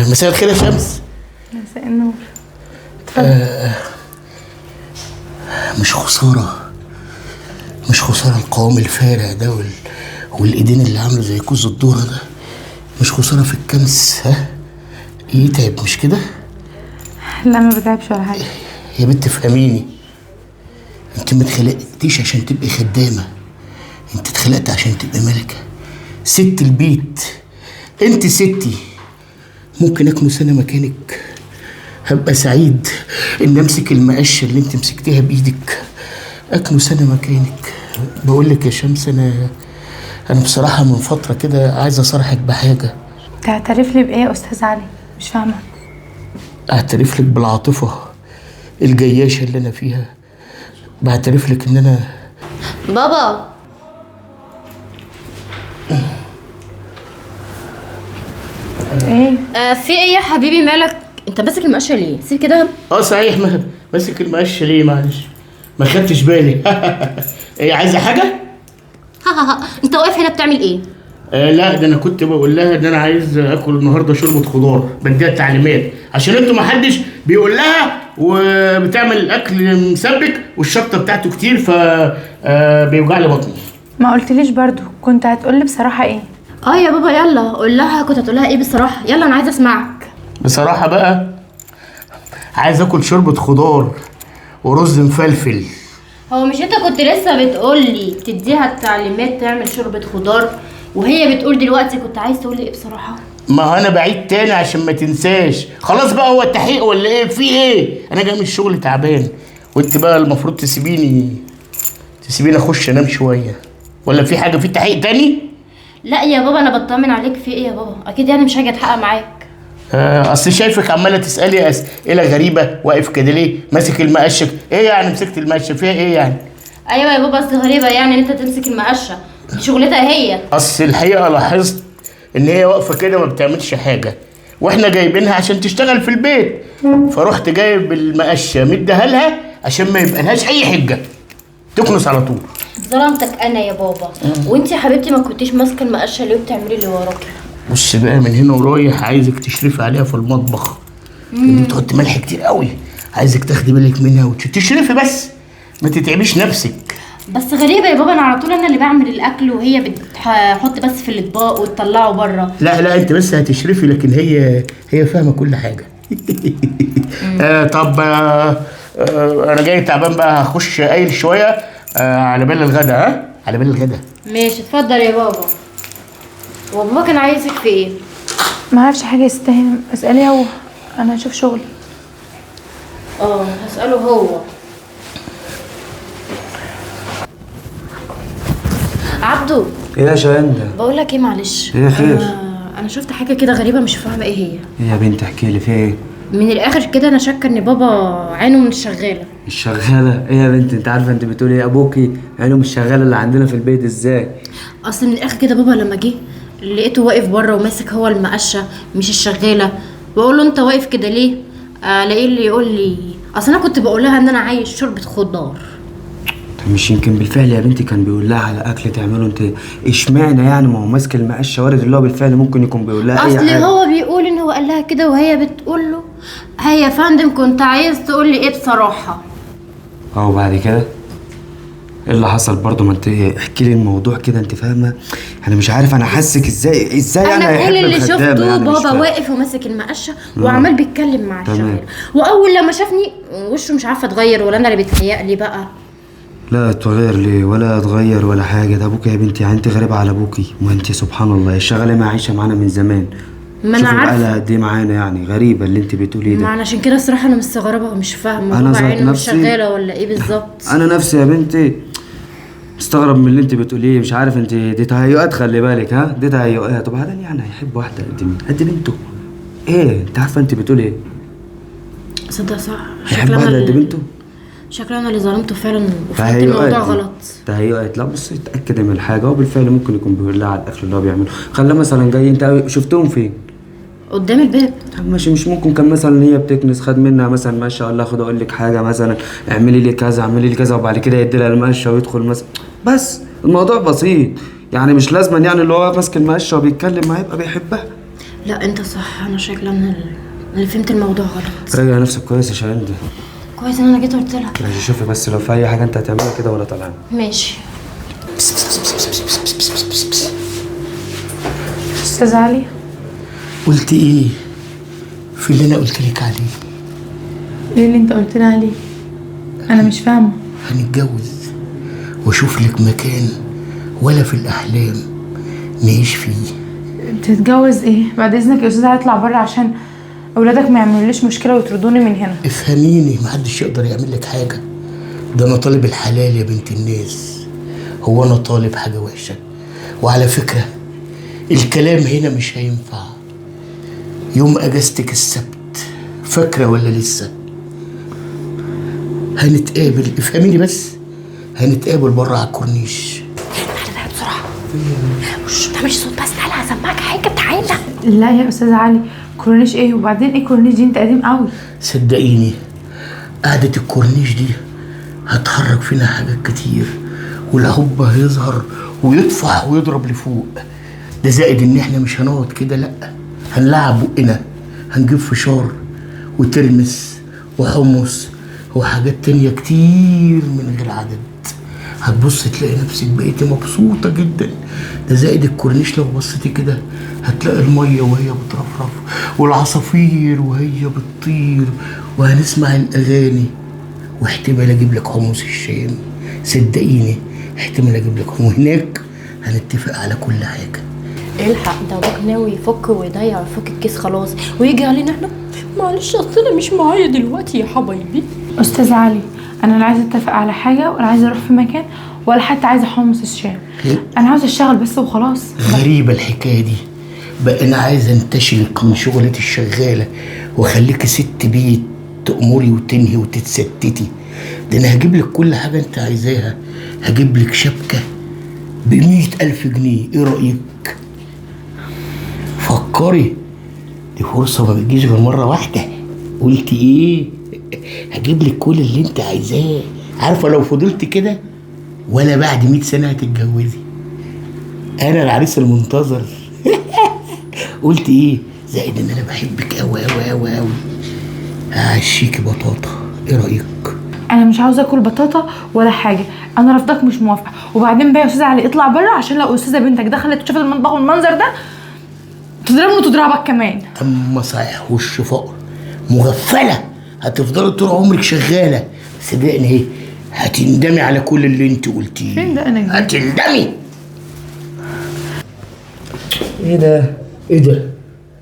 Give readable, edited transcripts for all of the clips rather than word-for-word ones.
مساء الخير يا شمس. مساء النور. اتفضل. مش خسارة، مش خسارة القوام الفارع ده والايدين اللي عامله زي كوز الذرة ده، مش خسارة في الكنس. ها يتعب مش كده؟ لا ما بتعبش ولا حاجة. يا بنت افهميني، انت ما اتخلقتيش عشان تبقي خدامه، انت اتخلقت عشان تبقي ملكه، ست البيت. انت ستي، ممكن اكنس انا مكانك، هبقى سعيد ان امسك المقشه اللي انت مسكتيها بايدك، اكنس انا مكانك. بقول لك يا شمس، انا بصراحة من فترة كده عايز اصارحك بحاجة. تعترف لي بايه يا استاذ علي؟ مش فاهمه. اعترف لك بالعاطفه الجياشه اللي انا فيها، بعترف لك ان انا بابا. ايه؟ في ايه يا حبيبي؟ مالك انت ماسك المقشه ليه؟ سيب كده. صحيح، ما ماسك المقشه ليه؟ معلش ما خدتش بالي. ايه عايزه حاجة؟ انت واقف هنا بتعمل ايه؟ لا ده انا كنت بقول لها ان انا عايز اكل النهارده شوربة خضار، بديها التعليمات عشان انتوا ما حدش بيقول لها، وبتعمل الاكل مسبك والشطه بتاعته كتير، ف بيوجع لي بطني. ما قلتليش برضو كنت هتقولي بصراحة ايه؟ يا بابا يلا قول لها كنت هتقول لها ايه بصراحة، يلا انا عايزه اسمعك. بصراحة بقى عايز اكل شوربة خضار ورز مفلفل. هو مش انت كنت لسه بتقولي تديها التعليمات تعمل شوربة خضار، وهي بتقول دلوقتي كنت عايز تقولي ايه بصراحة؟ ما انا بعيد تاني عشان ما تنساش. خلاص بقى، هو التحقيق ولا ايه؟ في ايه؟ انا جاي من الشغل تعبان، وانت بقى المفروض تسيبيني اخش انام شوية، ولا في حاجة؟ في تحقيق تاني؟ لا يا بابا انا بطمن عليك. في ايه يا بابا؟ اكيد يعني مش هاجي اتحقق معاك. اصل شايفك عماله تسالي اسئلة غريبة، واقف كده ليه؟ ماسك المقشه ايه يعني؟ مسكت المقشه فيها ايه يعني؟ ايوه يا بابا اصل غريبة يعني ان انت تمسك المقشه، دي شغلتها هي. اصل الحقيقة لاحظت ان هي واقفة كده ما بتعملش حاجة، واحنا جايبينها عشان تشتغل في البيت، فروحت جايب المقشه مديها لها عشان ما يبقى لهاش اي حجه، تكنس على طول. ظلمتك انا يا بابا. وانت يا حبيبتي ما كنتيش ماسكه المقشه ليه وبتعملي اللي وراكي؟ بص بقى، من هنا ورايح عايزك تشرفي عليها في المطبخ، لان بتحط ملح كتير قوي، عايزك تاخدي بالك منها وتشرفي بس، ما تتعبيش نفسك. بس غريبة يا بابا، انا على طول انا اللي بعمل الاكل وهي بتحط بس في الاطباق وتطلعه بره. لا لا انت بس هتشرفي، لكن هي فاهمه كل حاجة. طب انا جاي تعبان بقى، هخش قايل شوية على بال الغدا. ها على بال الغدا. ماشي اتفضل يا بابا. وبابا كان عايزك في ايه؟ ما اعرفش حاجة يستاهل، اساليه هو، انا هشوف شغلي. هساله هو. عبدو. ايه يا شاهندة؟ بقول لك ايه معلش. ايه خير؟ انا شفت حاجة كده غريبة مش فاهمه ايه هي. ايه يا بنت احكي لي، في ايه؟ من الاخر كده انا شاكه ان بابا عينه مش شغالة. مش شغالة؟ ايه يا بنت انت عارفه انت بتقولي ايه؟ ابوكي عينه مش شغالة اللي عندنا في البيت ازاي؟ اصل من الاخر كده بابا لما جه لقيته واقف بره وماسك هو المقشه مش الشغاله، بقول له انت واقف كده ليه؟ الاقيه اللي يقول لي اصل انا كنت بقول لها ان انا عايز شوربة خضار. طب مش يمكن بالفعل يا بنتي كان بيقول لها على اكل تعمله؟ انت اشمعنى يعني؟ ما هو ماسك المقشه وارد اللي هو بالفعل ممكن يكون بيقول لها اي حاجة. اصل هو بيقول ان هو قال لها كده وهي بتقول له هيا يا فندم كنت عايز تقول لي ايه بصراحة. وبعد كده ايه اللي حصل برضه؟ ما انت احكي لي الموضوع كده، انت فاهمه انا مش عارف انا حاسك ازاي انا كل اللي شفته يعني بابا واقف وماسك المقشه وعمال بيتكلم مع الشغال، واول لما شافني وشه مش عارفه اتغير ولا انا اللي بيتهيألي بقى. لا اتغير ليه ولا اتغير ولا حاجة، ده ابوكي يا بنتي، يعني انت غريبة على ابوكي؟ ما انت سبحان الله الشغاله ما عايشه معانا من زمان، ما انا عارفه بقالها قد ايه معانا، يعني غريبة اللي انت بتقوليه ده. ما انا عشان كده الصراحة انا مستغربه ومش فاهمه انا عينه مش شغالة ولا ايه بالظبط. انا نفسي يا بنتي مستغرب من اللي انت بتقوليه، مش عارف انت دي تهيؤات، خلي بالك. ها دي تهيؤات. وبعدين يعني هيحب واحدة قد مين؟ قد بنته. ايه انت عارفه انت بتقولي ايه؟ صدق صح، هيحب واحدة قد بنته؟ شكلها انا اللي ظلمته فعلا وفهمت الموضوع غلط. تهيؤات. لا بصي اتاكدي من الحاجة، هو بالفعل ممكن يكون بيقول لها على الاكل اللي هو بيعمله. خلاه مثلا جاي، انت شفتهم فين؟ قدام الباب. طب ماشي، مش ممكن كان مثلا هي بتكنس خد منها مثلا ما شاء الله، خد اقول لك حاجة مثلا اعملي لي كذا اعملي لي كذا، وبعد كده يدي لها المقشه ويدخل مثلا. بس الموضوع بسيط يعني، مش لازما يعني اللي هو ماسك المقشه وبيتكلم معاه يبقى بيحبها. لا انت صح، انا شكلي انا اللي فهمت الموضوع غلط. راجع نفسك كويس يا شاهندة. كويس ان انا جيت قلت لك. ماشي، شوفي بس لو في اي حاجة انت هتعملها كده وانا طالعه. ماشي. استاذ علي، قلت ايه في اللي انا قلت لك عليه؟ ايه اللي انت قلت لي عليه؟ انا مش فاهمه. هنتجوز واشوف لك مكان ولا في الاحلام نعيش فيه. تتجوز ايه؟ بعد اذنك يا استاذ علي اطلع بره عشان اولادك ما يعملوليش مشكلة ويطردوني من هنا. افهميني، محدش يقدر يعمل لك حاجة. ده انا طالب الحلال يا بنت الناس، هو انا طالب حاجة وحشة؟ وعلى فكرة الكلام هنا مش هينفع. يوم اجازتك السبت، فاكره ولا لسه؟ هنتقابل، افهميني بس، هنتقابل بره على الكورنيش. تعالى تعالى بسرعة. ما تعملش صوت بس، تعالى هسمعك حاجة. تعالى. لا يا استاذ علي، كورنيش ايه؟ وبعدين ايه كورنيش دي؟ انت قديم قوي. صدقيني قعدة الكورنيش دي هتحرك فينا حاجات كتير، والحب هيظهر ويطفح ويضرب لفوق. ده زائد ان احنا مش هنقعد كده، لا هنلعب بقنا، هنجيب فشار وترمس وحمص وحاجات تانية كتير من غير عدد. هتبص تلاقي نفسك بقيتي مبسوطة جدا. ده زائد الكورنيش لو بصيتي كده هتلاقي المية وهي بترفرف والعصافير وهي بتطير، وهنسمع الأغاني، واحتمال أجيب لك حمص الشام. صدقيني احتمال أجيب لك حمص. هناك هنتفق على كل حاجة. الحق، ده ابوك ناوي يفك ويضيع ويفك الكيس خلاص ويجي علينا احنا. معلش اصل انا مش معايا دلوقتي يا حبايبي. استاذ علي، انا لا عايزه اتفق على حاجة ولا عايزه اروح في مكان ولا حتى عايزه حمص الشام. انا عاوزه اشتغل بس وخلاص. غريبة الحكاية دي بقى. انا عايز انتشلك من شغلة الشغاله واخليكي ست بيت تأمري وتنهي وتتستتي. ده انا هجيب لك كل حاجة انت عايزاها. هجيب لك شبكة ب100,000 جنيه، ايه رايك؟ فكري، دي فرصة ما بتجيش غير مرة واحدة. قلت ايه؟ هجيب لك كل اللي انت عايزاه. عارفه لو فضلت كده ولا بعد 100 سنة هتتجوزي. انا العريس المنتظر. قلت ايه؟ زائد ان انا بحبك قوي قوي قوي قوي. هعشيكي بطاطا، ايه رايك؟ انا مش عاوزه اكل بطاطا ولا حاجة، انا رافضاك مش موافقة. وبعدين بقى يا استاذ علي اطلع بره عشان لو استاذه بنتك دخلت وشافت المطبخ والمنظر ده تضربني وتضربك كمان. اما صحيح وش فقر مغفله، هتفضلي طول عمرك شغالة. صدقني اهي هتندمي على كل اللي انت قلتيه. فين ده انا هتندمي. ايه ده؟ ايه ده؟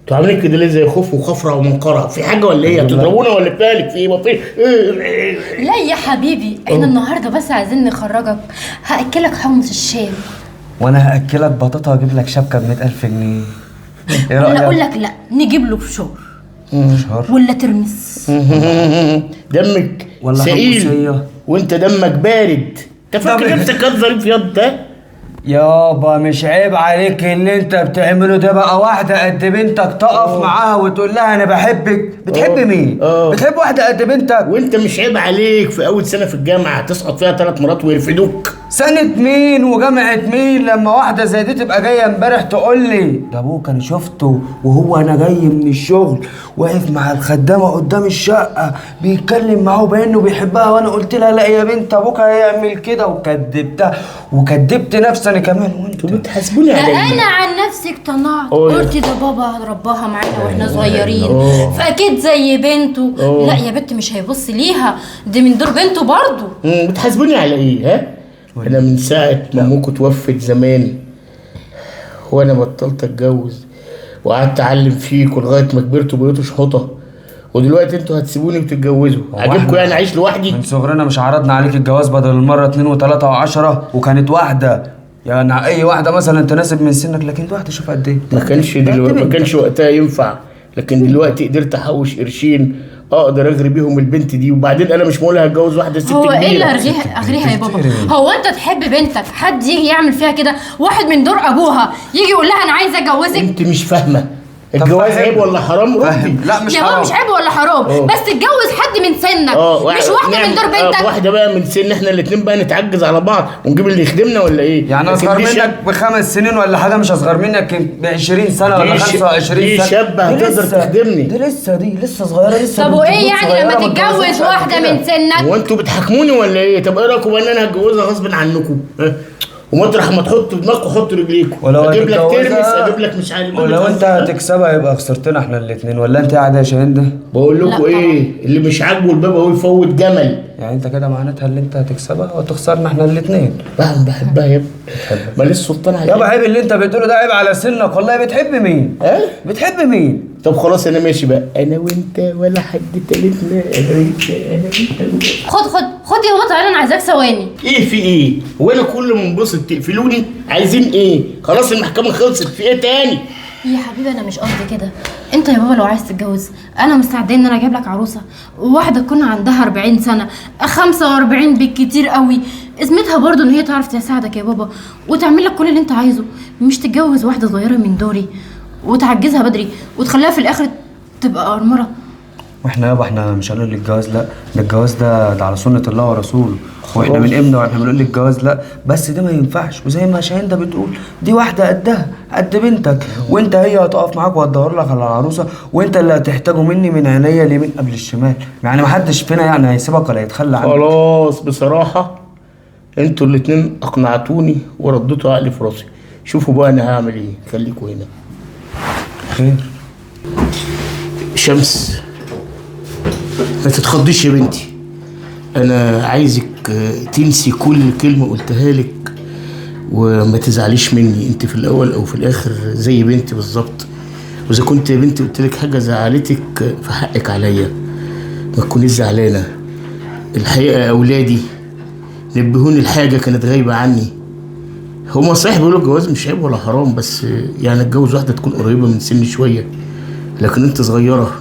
انتوا عاملين كده ليه زي خوف وخفره ومنقره؟ في حاجة ولا ايه؟ هتضربونا ولا في بالك في ايه؟ ما في إيه؟ لا يا حبيبي، احنا النهارده بس عايزين نخرجك. هاكلك حمص الشام وانا هاكلك بطاطا واجيب لك شبكة ب100,000 جنيه. ايه رايك؟ ولا اقول لك لا، نجيب له فشار ولا ترمس. دمك ولا سئيل وانت دمك بارد. انت فاكر نفسك ظريف ياض ده؟ يابا مش عيب عليك اللي انت بتعمله ده؟ بقى واحدة قد بنتك تقف معاها وتقول لها انا بحبك. بتحب مين؟ بتحب واحدة قد بنتك؟ وانت مش عيب عليك في اول سنة في الجامعة تسقط فيها 3 مرات ويرفدوك؟ سنة مين وجامعة مين لما واحدة زي دي تبقى جاية امبارح تقول لي ده ابوك انا شفته وهو انا جاي من الشغل واقف مع الخدامة قدام الشقة بيتكلم معاه بانه بيحبها، وانا قلت لها لا يا بنت ابوك هيعمل كده، وكدبتها وكدبت نفسي انا كمان. وانتوا بتحاسبوني على ايه؟ انا عن نفسي اقتنعت، قلت ده بابا رباها معانا واحنا صغيرين فاكيد زي بنته. لا يا بنت مش هيبص ليها، دي من دور بنته برضه. بتحاسبوني على ايه؟ ها؟ انا من ساعة ما امك توفت زمان وانا بطلت اتجوز وقعدت اعلم فيكوا لغاية ما كبرتوا وبقيتوا شحوطه، ودلوقتي انتوا هتسيبوني وتتجوزوا. عاجبكوا يعني اعيش لوحدي؟ من صغرنا مش عرضنا عليك الجواز بدل المرة 2 و3 و10، وكانت واحدة يعني اي واحدة مثلا تناسب من سنك، لكن دي واحدة شوف قد ايه. ما كانش دلوقتي، ما كانش وقتها ينفع، لكن دلوقتي قدرت احوش قرشين اقدر اغري بيهم البنت دي. وبعدين انا مش مقول هتجوز واحدة ست كبيرة. هو ايه اللي اغريها يا بابا؟ هو انت تحب بنتك حد يجي يعمل فيها كده؟ واحد من دور ابوها يجي يقول لها انا عايزه اتجوزك؟ انت مش فاهمه، الجواز عيب ولا حرام؟ ردي. لا مش يا بابا حرام. مش عيب ولا حرام، بس تتجوز حد من سنك، مش واحدة من دور بنتك. واحدة بقى من سن، احنا الاثنين بقى نتعجز على بعض ونجيب اللي يخدمنا ولا ايه؟ يعني اصغر منك ب5 سنين ولا حاجة؟ مش اصغر منك ب 20 سنة ولا 25 سنة. دي شابه هتقدر تخدمني. دي لسه، دي لسه صغيرة لسه. طب وايه يعني لما تتجوز واحدة من سنك؟ هو انتوا بتحاكموني ولا ايه؟ طب ايه رايكم ان انا هتجوزها غصب عنكم؟ ومطرح ما تحطوا دماغكم حطوا رجليكم. اجيب لك ترمس، اجيب لك مش عارف. ولو انت هتكسبها يبقى خسرتنا احنا الاثنين، ولا انت قاعدة يا شاهين؟ ده بقول لكم ايه، اللي مش عاجبه الباب اهو يفوت جمل. يعني انت كده معناتها اللي انت هتكسبها وتخسرنا احنا الاثنين. بحبها يا ابني، ماليش سلطان عليها يابا. عيب اللي انت بتقوله ده، عيب على سنك والله. بتحب مين؟ اه بتحب مين؟ طب خلاص انا ماشي بقى، انا وانت ولا حد تالتنا، انا وانت انا وانت. خد خد خد يا بابا تعالى، انا عايزاك ثواني. ايه في ايه؟ هو انا كل ما انبسط تقفلوني؟ عايزين ايه؟ خلاص المحكمة خلصت، في ايه تاني؟ يا حبيبي انا مش قصدي كده. انت يا بابا لو عايز تتجوز انا مستعدة ان انا اجيب لك عروسه، واحدة تكون عندها 40 سنة، 45 بالكتير قوي، اثمتها برضو ان هي تعرف تساعدك يا بابا وتعمل لك كل اللي انت عايزه. مش تتجوز واحدة صغيرة من دوري وتعجزها بدري وتخليها في الاخر تبقى ارملة. واحنا يابا احنا مش هنقول للجواز لا، ده الجواز ده على سنة الله ورسوله، واحنا من امنا واحنا بنقول للجواز لا، بس ده ما ينفعش. وزي ما شاهين ده بتقول، دي واحدة قدها قد بنتك، وانت هي هتقف معاك وهتدور لك على العروسة، وانت اللي هتحتاجه مني من عينيا اليمين قبل الشمال، يعني ما حدش فينا يعني هيسيبك ولا هيتخلى عنك. خلاص بصراحة انتوا الاتنين اقنعتوني ورديتوا عقلي في راسي. شوفوا بقى انا هعمل ايه، خليكوا هنا. خير. شمس ما تتخضيش يا بنتي، انا عايزك تنسي كل كلمة قلتها لك وما تزعليش مني. انت في الاول او في الاخر زي بنتي بالظبط، واذا كنت يا بنتي قلت لك حاجة زعلتك فحقك عليا، ما تكونيش زعلانة. الحقيقة يا اولادي نبهوني الحاجة كانت غايبة عني. هما صحيح بيقولوا الجواز مش عيب ولا حرام، بس يعني اتجوز واحدة تكون قريبه من سني شوية، لكن انت صغيرة،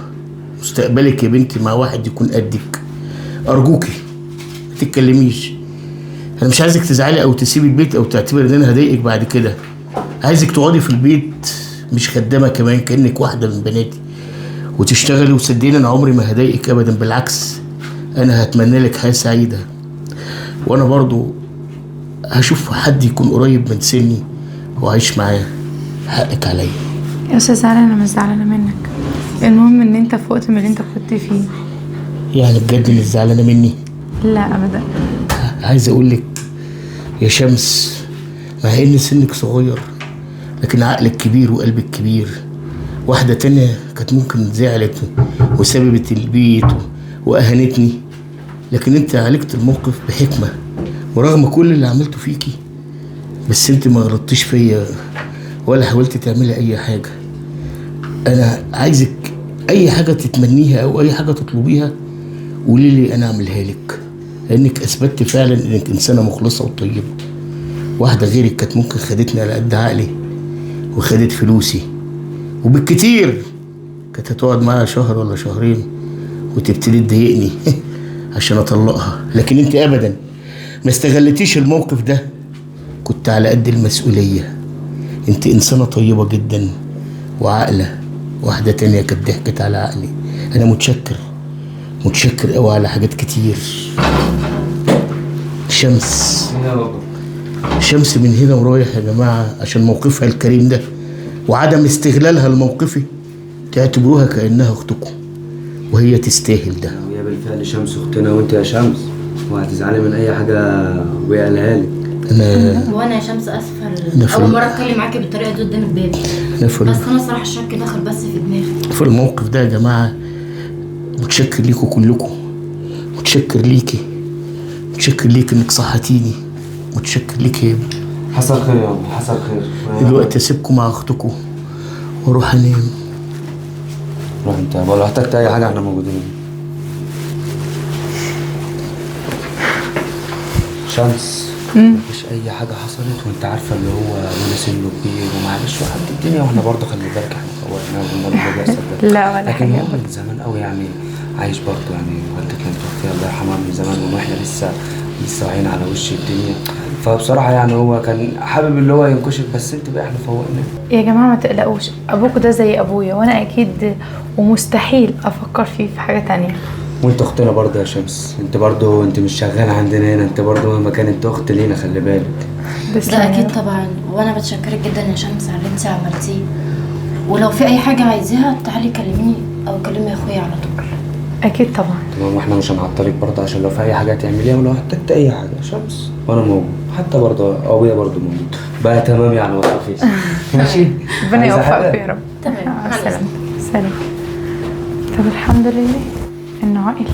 مستقبلك يا بنتي مع واحد يكون قدك. ارجوكي ما تتكلميش، انا مش عايزك تزعلي او تسيبي البيت او تعتبري ان انا هضايقك بعد كده. عايزك تقعدي في البيت مش خدامه كمان، كانك واحدة من بناتي، وتشتغلي. وصدقيني انا عمري ما هضايقك ابدا، بالعكس انا هتمنى لك حياة سعيدة. وانا برضو هشوف حد يكون قريب من سني وعايش معاه. حقك عليا يا استاذ علي، انا مش زعلانة منك، المهم ان انت فقت من اللي انت كنت فيه. يعني بجد مش زعلانة مني؟ لا ابدا. عايز اقول لك يا شمس، مع ان سنك صغير لكن عقلك كبير وقلبك كبير. واحدة تانية كانت ممكن زعلت وسببت البيت واهانتني، لكن انت عالجت الموقف بحكمه، ورغم كل اللي عملته فيكي بس انت ما غلطتيش فيا ولا حاولتي تعملي اي حاجة. انا عايزك اي حاجة تتمنيها او اي حاجة تطلبيها قولي لي انا اعملها لك، لانك اثبتت فعلا انك انسانه مخلصة وطيبة. واحدة غيرك كانت ممكن خدتني على قد عقلي وخدت فلوسي، وبالكتير كانت هتقعد معايا شهر ولا شهرين وتبتدي تضايقني عشان اطلقها، لكن انت ابدا ما استغلتيش الموقف ده، كنت على قد المسؤولية. انت انسانه طيبة جدا وعاقله، واحدة تانية كانت ضحكت على عقلي. انا متشكر، متشكر قوي على حاجات كتير. شمس، شمس من هنا ورايح يا جماعة عشان موقفها الكريم ده وعدم استغلالها لموقفي تعتبروها كانها اختكم، وهي تستاهل ده. وهي بالفعل شمس اختنا، وانت يا شمس وهتزعلي من اي حاجة وقالها لك. انا وانا يا شمس اسفه اول مرة اتكلم معاكي بالطريقة دي قدام الباب، بس انا صراحة الشك دخل بس في دماغي في الموقف ده. يا جماعة متشكر ليكوا كلكم، متشكر ليكي، متشكر ليك انك صحتيني، متشكر ليك يا ابني. حصل خير يا ابني، حصل خير. دلوقتي اسيبكم مع اختكم واروح انام. روح انت، لو احتجت اي حاجة احنا موجودين. شمس مفيش اي حاجة حصلت، وانت عارفه اللي هو ابونا سنة كبير ومعلش وحد الدنيا، واحنا برضه خلي بالك احنا فوقناه وقلنا له اللي بيحصل ده. لا ولا حاجة، لكن هو من زمان قوي يعني عايش برضه، يعني والدتنا متوفيه الله يرحمها من زمان، واحنا لسه واعيين على وش الدنيا، فبصراحة يعني هو كان حابب اللي هو ينكشف، بس انت بقى احنا فوقناه. يا جماعة ما تقلقوش، ابوكوا ده زي ابويا، وانا اكيد ومستحيل افكر فيه في حاجة تانية. وانت اختنا برضه يا شمس، انت برضه انت مش شغالة عندنا هنا، انت برضه مهما كان انت اخت لينا، خلي بالك. ده اكيد طبعا، وانا بتشكرك جدا يا شمس على اللي انت عملتيه، ولو في اي حاجة عايزاها تعالي كلميني او كلمي اخويا على طول. اكيد طبعا. تمام، واحنا مش هنعطلك برضه عشان لو في اي حاجة تعمليها، ولو احتجت اي حاجة شمس وانا موجود، حتى برضه ابويا برضه موجود بقى. تمام يعني، ما تخافيش. ماشي، ربنا يوفقك يا رب. تمام، مع السلامة. سلام. طب الحمد لله انه عقل.